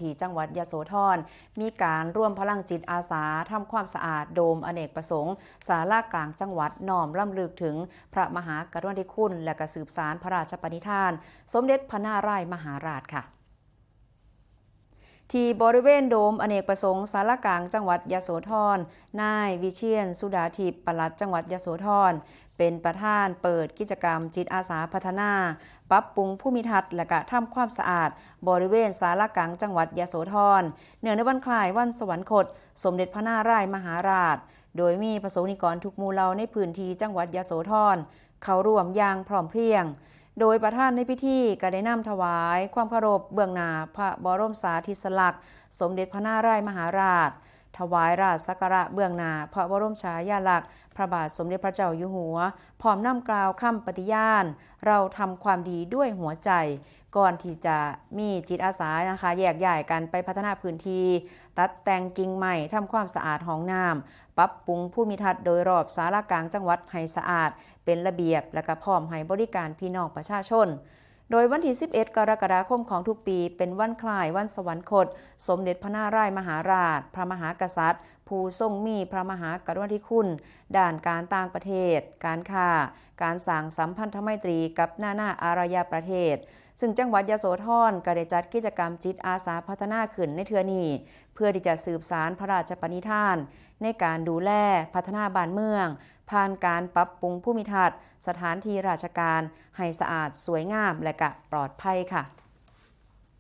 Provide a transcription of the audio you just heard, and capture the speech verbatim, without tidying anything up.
ที่จังหวัดยโสธร มีการรวมพลังจิตอาสาทำความสะอาดโดมอเนกประสงค์ศาลากลางจังหวัด น้อมรำลึกถึงพระมหากรุณาธิคุณ และกะสืบสานพระราชปณิธาน สมเด็จพระนารายมหาราชค่ะ ที่บริเวณโดมอเนกประสงค์ศาลากลางจังหวัดยโสธร นายวิเชียรสุดาทิพย์ ปลัดจังหวัดยโสธร เป็นประธานเปิดกิจกรรมจิตอาสาพัฒนา ปรับปรุงภูมิทัศน์ และกะทำความสะอาดบริเวณศาลากลางจังหวัดยโสธร เนื่องในวันคล้ายวันสวรรคต สมเด็จพระนารายมหาราช โดยมีประสงค์นิกรทุกหมู่เหล่าในพื้นที่จังหวัดยโสธร เข้าร่วมอย่างพร้อมเพรียง โดยประธานในพิธีก็ได้นำถวายความเคารพเบื้องหน้าพระบรมสารีริกธาตุ สมเด็จพระนารายมหาราช ถวายราชสักการะเบื้องหน้าพระบรมฉายาลักษณ์พระบาทสมเด็จพระเจ้าอยู่หัว พร้อมนำกล่าวคำปฏิญาณ เราทำความดีด้วยหัวใจ ก่อนที่จะมีจิตอาสานะคะ แยกย้ายกันไปพัฒนาพื้นที่ ตัดแต่งกิ่งไม้ ทำความสะอาดห้องน้ำ ปรับปรุงภูมิทัศน์โดยรอบศาลากลางจังหวัดให้สะอาด เป็นระเบียบ และก็พร้อมให้บริการพี่น้องประชาชน โดยวันที่ สิบเอ็ด กรกฎาคมของทุกปี เป็นวันคล้ายวันสวรรคต สมเด็จพระนารายมหาราช พระมหากษัตริย์ ผู้ทรงมีพระมหากรุณาธิคุณ ด้านการต่างประเทศ การค้า การสร้างสัมพันธไมตรีกับนานาอารยประเทศ ซึ่งจังหวัดยโสธรก็ได้จัดกิจกรรมจิตอาสาพัฒนาขึ้นในเทื่อนี้ เพื่อที่จะสืบสานพระราชปณิธาน ในการดูแลพัฒนาบ้านเมือง ผ่านการปรับปรุงภูมิทัศน์ สถานที่ราชการ ให้สะอาดสวยงามและกะปลอดภัยค่ะ